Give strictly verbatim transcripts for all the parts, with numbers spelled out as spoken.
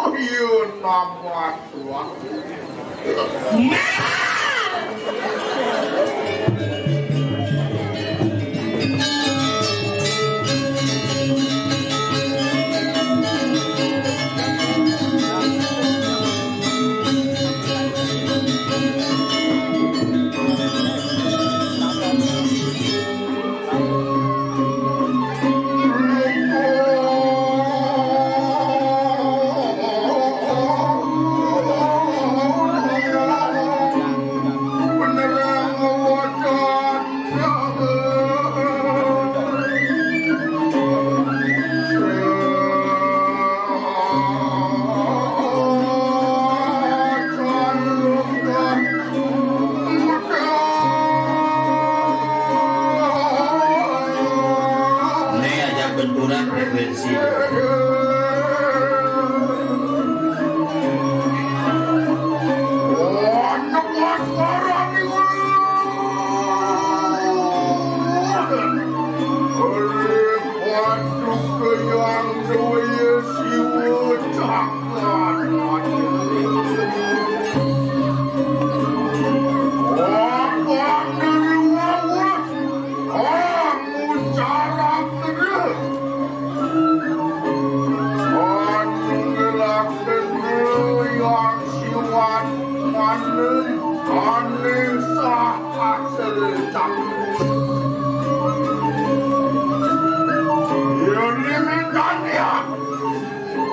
Iya nama tuan. Né aja benturan frekuensi.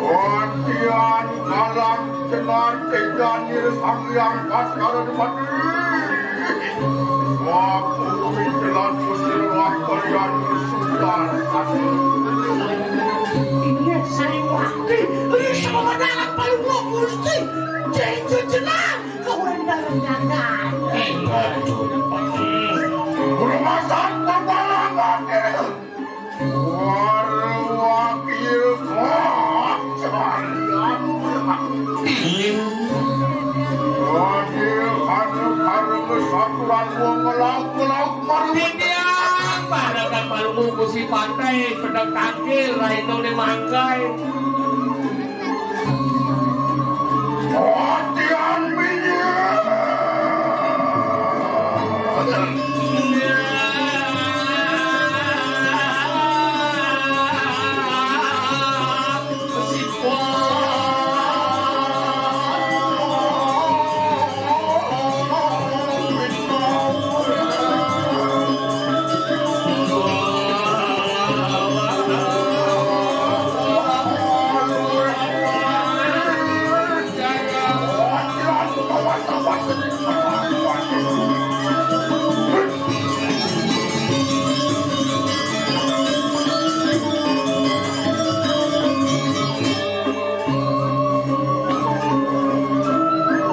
Wadian kalang cenar tejanir Sang Hyang Baskara Dipati. Waktu jelas kusir wakarian sudah. Inggih, Sriwati. Iya, sama dalam palu Gusti. Jejo jenang. Kawan dalam jagat. Eh, aduh, Dipati. Rumah sakit pepalangan. Warwakil kocarian. Iya. Wadil harep-harep saturan wong ngelaut-ngelaut maru. Titiang, parekan palungguh Gusti Pantai, pedang tangkil, rainone mangkai. Atian minyak.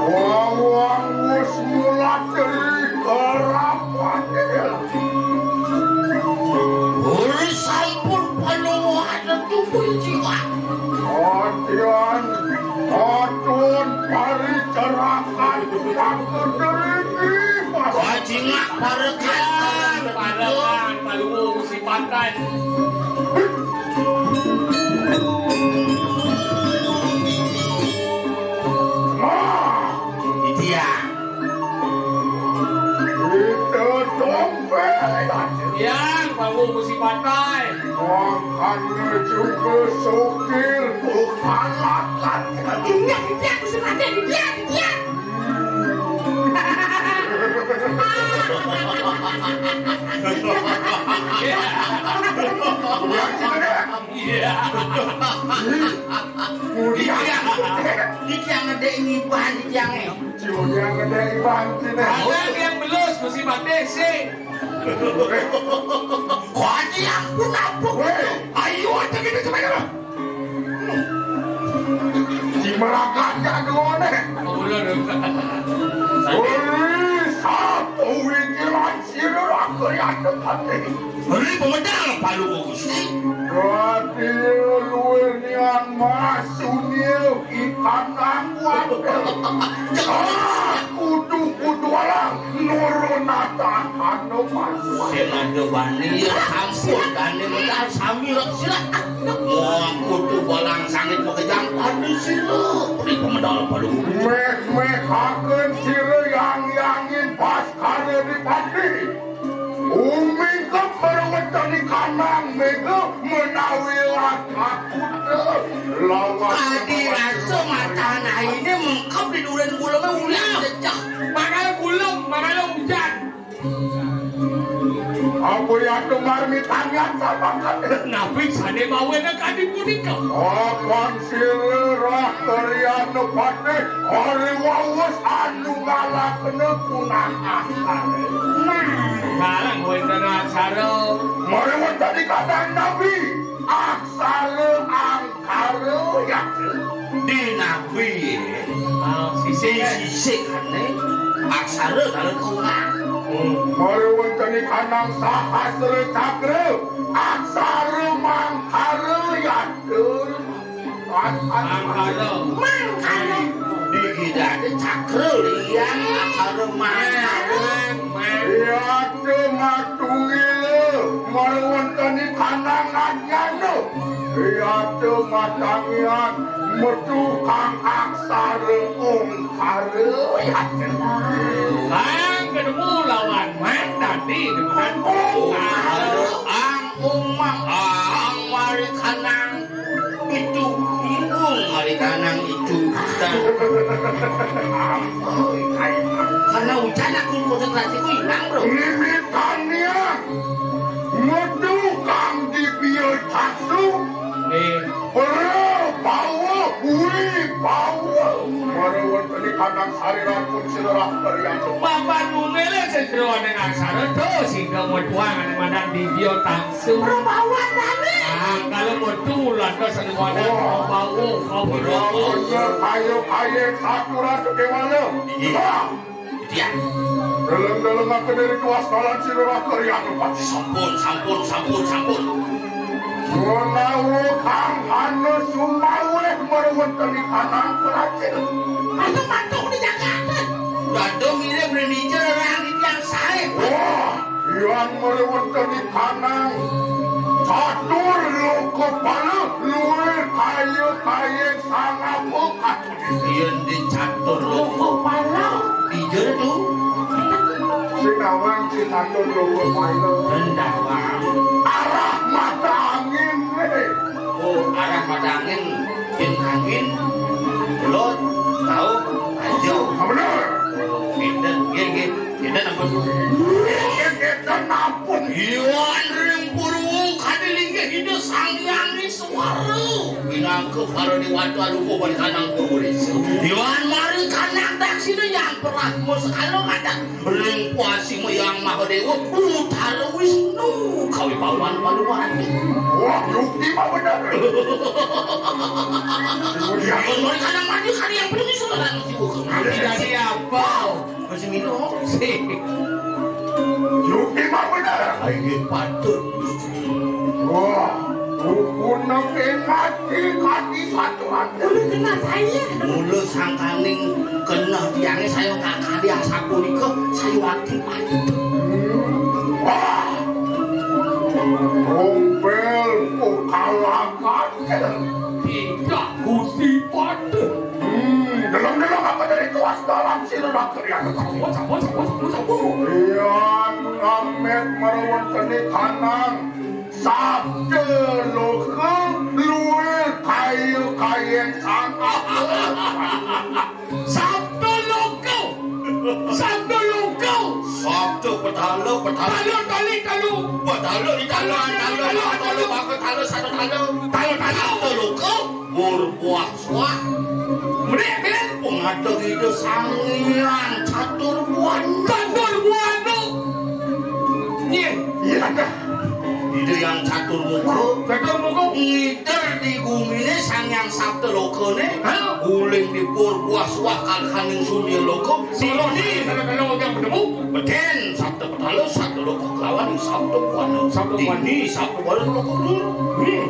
Wawang wis mulat dari kerapan. Uri sampun penuh ada tubuh jiwa. Adian, adun paricarakan tukang kederi. Bajingak parekan, parekan, paluwung sipakan. Nah, Iya. Itu dompet. Yang baru mesti patai. Makan juga sopir, bukan makan. Iya, iya, mesti patai, iya, iya. Iya. Iya. Iya. Iki yang ngedek ngibahan iki yang. Jodang ngedek iban sini. Ada yang belus, mesti mati sih. Kok aja yang pun apa? Weh. Ayo aja kita coba ya. Di Melaka aja dulu nih. Oh, udah, udah. Wih, satu wikilan sini aku yang depan nih. Beri pemedal palu Gusti. Dadi luwih nian Mas Sunil ikan nangkuat. Kudu-kudu alang nurun atan anu Mas. Sing ada bani ya sampun bani modal sami rek sila. Wah, kudu balang sangit makejang anu sila. Medal Palungguh. Méh-méhaken sira yang-yangin Baskara Dipati. Umingkep mara wénten kanang méga menawi latakut lawan. Kadi rasa matan ainé mengkep di duren gulungé ulah jejeh. Mangkala gulung, mangkala ujan. Apa yata marmitanian sapakat? Napi sané bawena kadi punika? Apan sira Rahkaryana Patih ari wawes anu ngalakena punah aksara. Nah, ngarang wénten aksara. Mari wénten di kadang nabi aksara angkara yata. Di nabi, ah, sisik, sisik ané aksara dalam kurang. Hmm. Mari wénten di kanang sahasra cakra aksara mangkara yata. Mangkara. Mangkara. Di gidade cakra lian aksara mangkara. Yata matunggila, mara wénten di kanang anyana. Yata matangian metu kang aksara ongkara yata. Kang ketemu lawan man tadi dengan ongkara. Ang umang ang mari kanang. Itu, ibu, mari kanang itu. Dan karena hujan aku konsentrasiku hilang, bro. Mimitannya metu kang dibia casu. Nih. Bro, bawa, wih, bawa. Mara wénten di kanang sariran pun sira Rahkaryana. Bapak nunggile sing jero aning aksara, to sing metuang aning madan dibia tang Sumber bawah tadi. Ah, kalau mau tuh lantas ada wadah. Wah. Bau, bau. Ora bener, ayo, ayo, satu ratu dewala. Iya. Wah. Iya. Dalam-dalam aku dari tuas kalan sira Rahkaryana Pati. Sampun, sampun, sampun, sampun. Menawa kang ana sumaweh mara wénten di kanang pelacir. Ayo, mantuk di Jakarta. Dado mirip Renija orang di tiang sae. Wah. Yan mara wénten di kanang catur loka pala luwih kaya kayeng sangapa katut. Yen di catur loka pala. Dija tu. Sing awang si catur loka pala. Rendawang. Arah mata angin, eh. Oh, arah mata angin. Yen angin, lot, tau, aja. Ah, bener. Pinten, nggih, nggih. Pinten ampun. Nggih, pinten ampun. Iwan ring Purwa kadi linggih Ida Sang Hyang Iswara. Pinangka para dewata arupa barikanang Purwa Desa. Iwan mari kanang daksina yang perah muskala madan. Ring kuasima Hyang Mahadéwa, Utara Wisnu, kawibawan Paduwati. Wah, yukti mah bener. Yukti mah bener. Yang mari kanang maju kali yang penuh sudah. Tidak siapa. Masih minum. Si. Yukti mah bener. Ayo patut. Wah, rupuna pengati kati satuan. Mula kena saya. Mula sangkaning kena tiangnya saya kakak dia sapunika saya wakil pati. Hmm. Wah. Rompel kok kalakan. Tidak Gusti Pati. Hmm, deleng-deleng apa dari tuas dalam sira Rahkaryana. Sampun, sampun, sampun, sampun, sampun. Iya, ngamet mara wénten di kanang. Sabda loka luwih kaya kayeng sangkap. Sabda loka. Sabda loka. Sabda petala, petala. Tala, tali, talu. Petala di tala, tala, tala, tala, maka tala, satu tala. Tala, tala. Sabda loka. Pur buah suah. Mrih, mrih. Pengata Ida Sang Hyang Catur Buana. Catur Buana. Nggih. Iya, dah. Ida Hyang Catur Muka. Catur Muka. Ngiter di gumine Sang Hyang Sapta Lokane. Hah? Guling di pur buah suah kalhaning sunia loka. Sira ni, kalau-kalau yang bertemu. Beden Sapta Petala, Sapta Loka kelawan Sapta Buana. Sapta Buana. Dini Sapta Buana Loka. Hmm.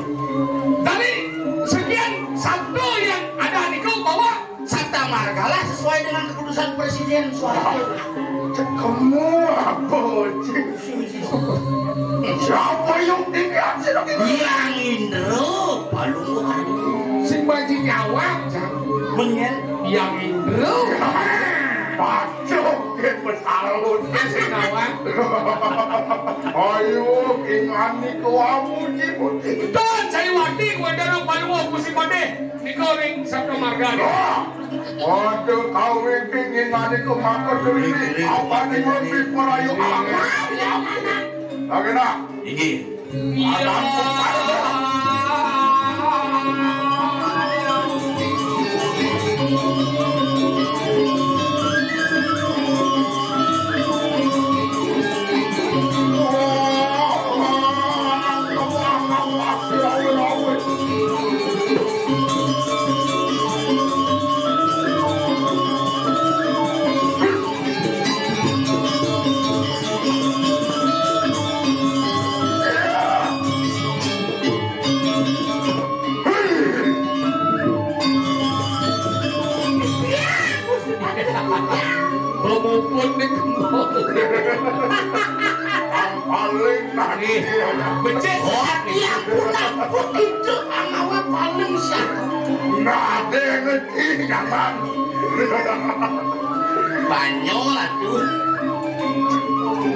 Tadi sekian sabda yang ada niku bahwa Sabta Margalah sesuai dengan keputusan Presiden. Suara. Cekemu apa, Cik? Siapa yang dilihat sih? Yang Indra, Palungguh. Sing Baji Nyawang. Menyen. Yang Indro. Pacok ke pesalut. Sing ngawang. Ayo, ingani kuamu, Cimuti. Don, Sariwati, Wadana, Palua, Kusi Padeh. Nika ring Sabda Marga. Wah, waduh, kawin pingin ane ku mangkon dulu ini. Apa nih, lebih perayu aman, ya, mana? Lagi nak. Inggih. Iya. Pemuput nih kembang. Paling nangis. Becik. Oh, iya, pulang, pulang itu amawa paling syaku. Nah, ada yang ngerti, jangan. Banyol atuh.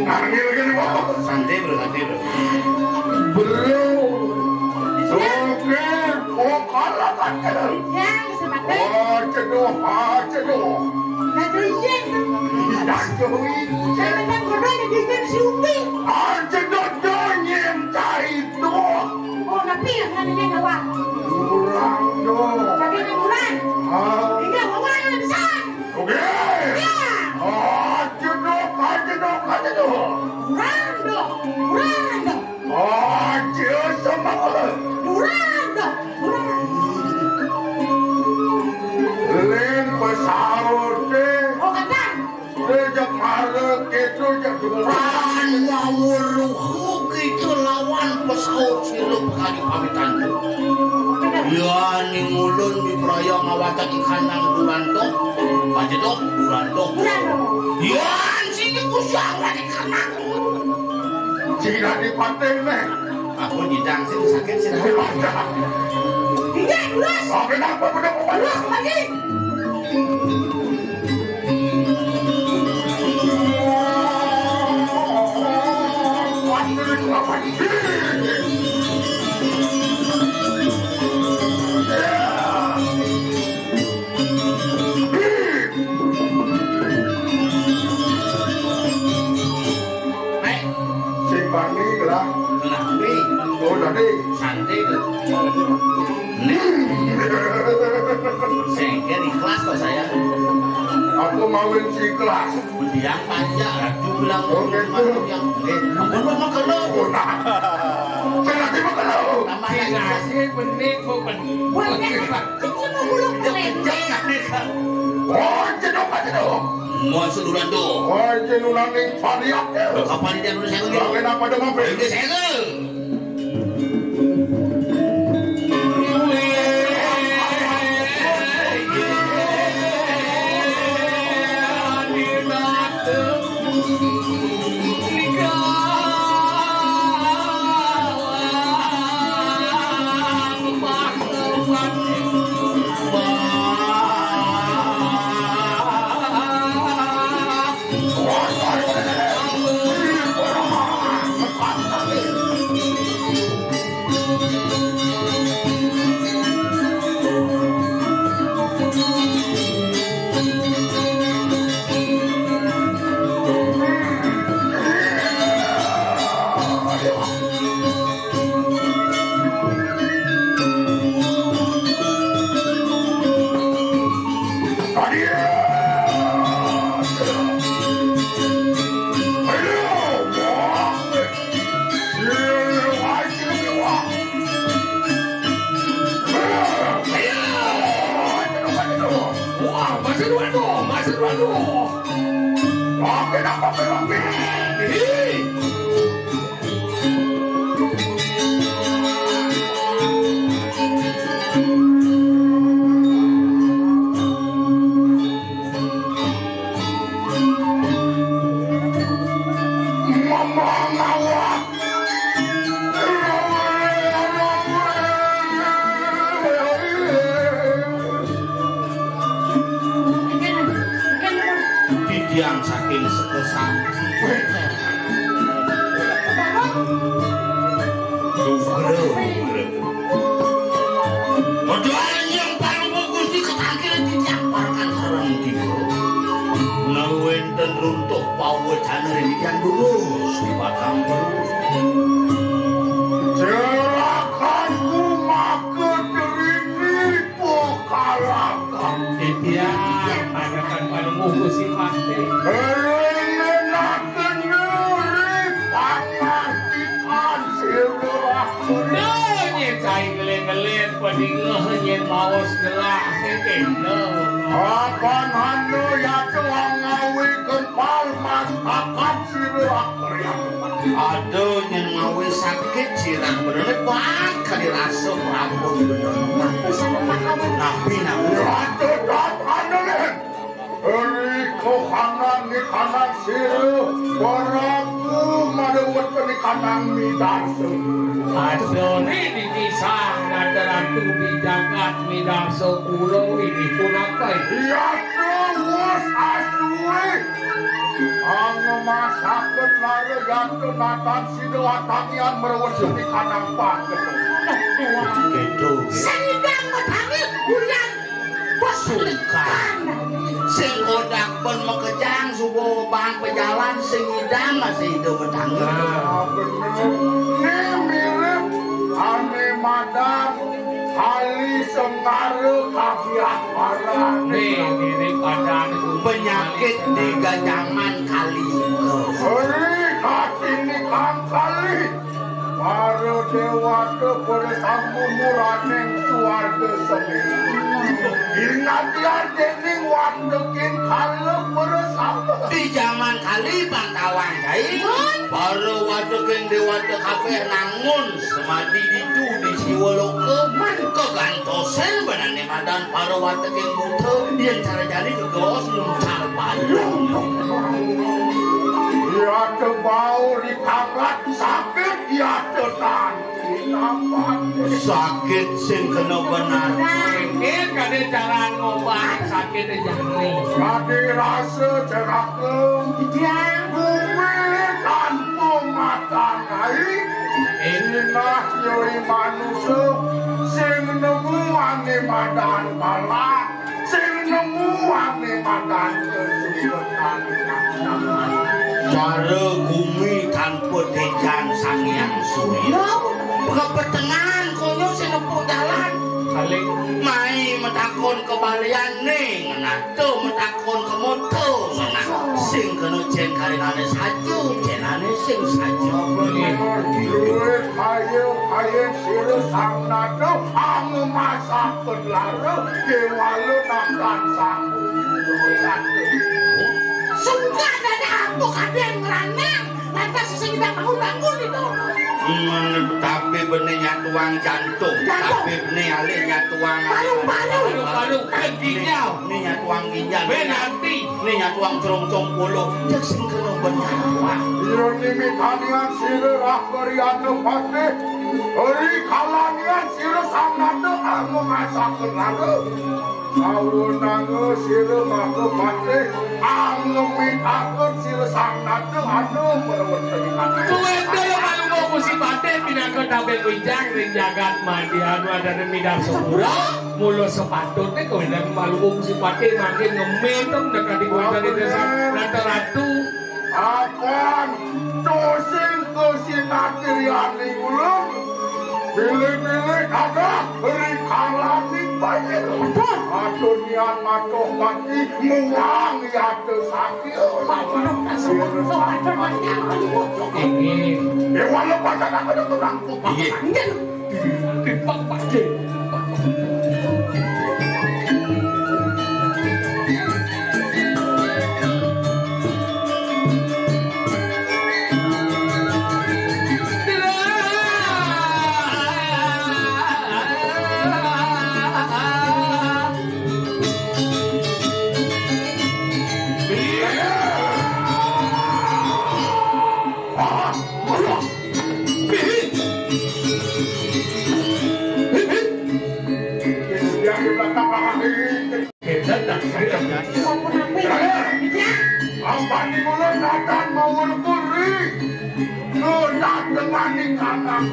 Nangil gini, Bos. Santai, Bro, santai, Bro. Bro. Oke, oh, kalah, kalah. Ya, bisa pakai. Oh, cedoh, ah, cedoh. Nah, tuh izin. Iya, tuh izin. Saya tentang bodoh ada izin si Upi. Ah, cedoh, tuh, nyem, cai, tuh. Oh, tapi yang namanya gawang. Kurang, tuh. Tapi kurang. Ah. Iya, gawang yang besar. Oke. Ya. Ajedok, ajedok, ajedok. Kurang dong, kurang dong. Aje sama. Kurang dong, kurang. Len pesaute. Oh, kadang. Sejak mara kita jak kurang. Ngawur Kita lawan pesaut sirup kali pamitan. Ya, ning ulun di Praya ngawataki kandang Duranto. Pajedok Duranto. Ya, sini kusang lagi kandang. Sini di paten, meh. Aku nyidang sih sakit sih. Iya, terus. Oke, kenapa? Terus lagi. Sing wangi lah. Nah, kuwi. Oh, tadi. Santai lho. Nih. Sengke ikhlas kok saya. Aku mawin si ikhlas. Mendiang panjang, ratu bilang. Oh, gitu. Yang, eh, ampun, Mas, makan lo. Oh, nah. Saya lagi makan lo. Tambah lagi. Kasih benih, bu, benih. Buat dia, ini mau buluk. Kejap, kejap, nanti, Kak. Oh, jedok, jedok. Mon seduran tu. Wah, iki nunani pariak ya. Kapan dia nulis aku? Lagi napa ada mampir? Ini saya ke. Wah, masih dua tuh, masih dua tuh. Oke, dapat berlebih. Ih. Yang saking sekesan. Nugra, nugra. Padahal yang paling bagus di ketangkil dijaparkan sareng tiga. Menawi wenten runtuh pawecana ring yang lurus di batang terus. Silakan ku maka diri. Pukalakan. Titiang, ajakan Palungguh Gusti Patih. Ngenaken diri pangartikan sira. Duh, nyén cai ngeling-ngeling, padingeh nyén maos gelah, kéto. Apan anu yatu ngawi kempal mastakan sira. Ada nyén ngawi sakit sirah bener, bang kali rasa prabun bener. Napi, napi? Ratu dan Anulin, eri kohanan nikanan sira, Prabu madawet nikanan midarsa. Ada niki sang nata ratu di jagat midarsa kula ini punapa ini? Yatra wus asli. Angemasaken lara yatra natan sida watangian mrewet seni kanang paket. Kéto. Sing idang madangi ulian sukan. Sing kodak pun makejang suba bang pejalan sing idang masih idup madangi. Nah, bener. Ini mirip ane madan Kali Sengara kagiat parah. Nih, ini padan penyakit di ganjangan kali. Eri katini kang kali. Para dewata pada sampun muraning suarga semi. Ingatian dening wantekin kala pada sampun. Di jaman kali pang tawang jai. Para wateking dewata kabeh nangun semadi ditu di Siwaloka. Kagantosen benane madan para wateking buta yen cara jani gegos nuncal balung. Yata bau ditangkat sakit yata tan. Sakit sing kena benar. Sakit kade cara ngobat sakit jani. Kade rasa ceraka. Bumi tanpa mata kai. Inah yoi manusa sing nemu ane madan kalah, sing nemu ane madan kesulitan. Cara gumi tanpa tejan Sang Hyang Surya. Kepetengan kono sing nempuh jalan. Paling mai matakon kebalian ning, nah. Tuh, matakon ka moto, nah. Sing kena cén kalinane saja, cénane sing saja. Duit kaya, kaya sira sang nata, anu masak lara, kewala nakan sapu. Sungkan dadi apa kadén ngranang, lantas sing tak bangun-bangun itu. Hmm, tapi benih nyatuang jantung, jantung. Tapi benih alih nyatuang paru-paru. Paru-paru, ginjal. Ini nyatuang ginjal. Benanti. Ini nyatuang crongcong polo. Cek sing kena benar. Ira nimitanian sira rah Riana Patih. Ri kalanian sira sanada anu masak benar. Kawunanga sira maka patih. Anu mitaken sira sanada anu merwet. Kuwi dulu malu Gusti Patih pinaka tabel winjang ring jagat madi anu adane midang sepura. Mula sepatutne kowe nang Palungguh Gusti Patih mangkin ngemetem nekadi kuwatane desa ratu-ratu. Apan tosing kesinatirianing ulun. Pilih-pilih ada ri kalaning banjir. Atur nian matoh mati muang yata sakit. Inggih. Dewa lepas anak pada turang. Inggih. Tipak Pakcik.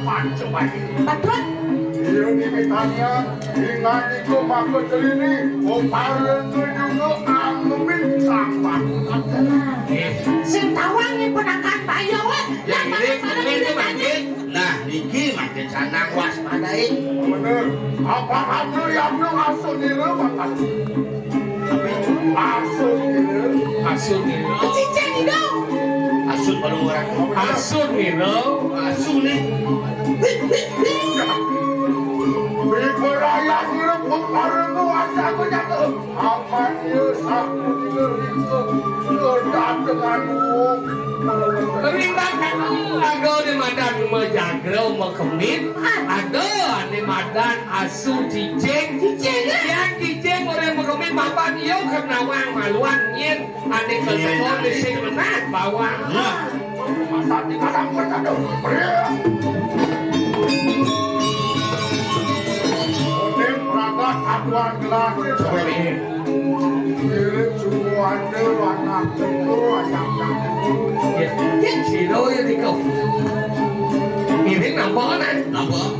Pancabaya. Betul. Iya, di Mitania, ingat itu maka telini, uparenga juga anggumin sampah. Sing tawang nih penakan bayo, weh. Ya, ini, ini, ini, mangkin. Nah, niki mangkin sanang waspadai. Bener. Apa anu yang nu asuh nira, Pak? Asun nira. Asun nira. Cicing dong. Asun baru orang. Asun nira. Asun nih. Bibarayan nira pun pareng nu aja aku jatuh. Aman ya, aku nira itu. Dateng anu. Rimbakan ada di madan majagra makemit. Ada di madan asu cicing. Cicing, ya. Yang cicing orang makemit mapan yo karena wang maluan nyin. Ane ketemu di sing menah bawang. Nah. Masa di malam berkado. Oke, pragat satuan gelas. Seperti ini. Mirip semua ada anak itu, anak itu. Ya, ya, sino ya, Niko. Ini nampak kan? Nampak.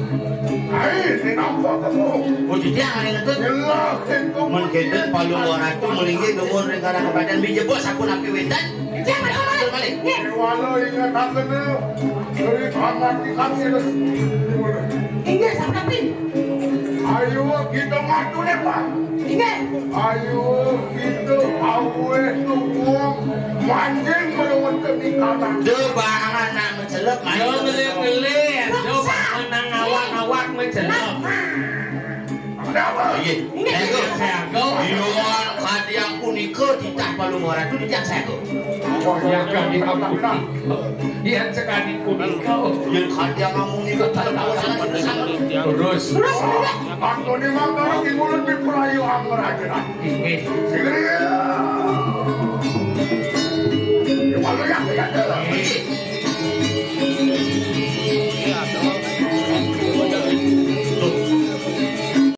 Ai, ini nampak kamu. Oh, jadi yang ada itu. Jelas itu. Mun kita palu orang itu melinggi nomor negara kepadan biji bos aku nak piwitan. Jangan, jangan. Balik. Walau ingat aku tu. Dari kamar di kami. Inggih, sampeyan. Ayo kita ngadu lepas. Inggih. Ayo kita aweh tu wong mancing melawan kemikanan. Dia barang anak mencelep. Dia beli-beli. Dia barang awak-awak mencelep. Ada apa? Inggih. Saya go. Iya, hadiah punika titah palu murah tu titah saya go. Yang kami ampun. Yang sekali punika. Yang hadiah kamu ni kata tahu sama sama. Terus. Terus. Aku ni mangkara di mulut di perayu amraja. Inggih. Segera.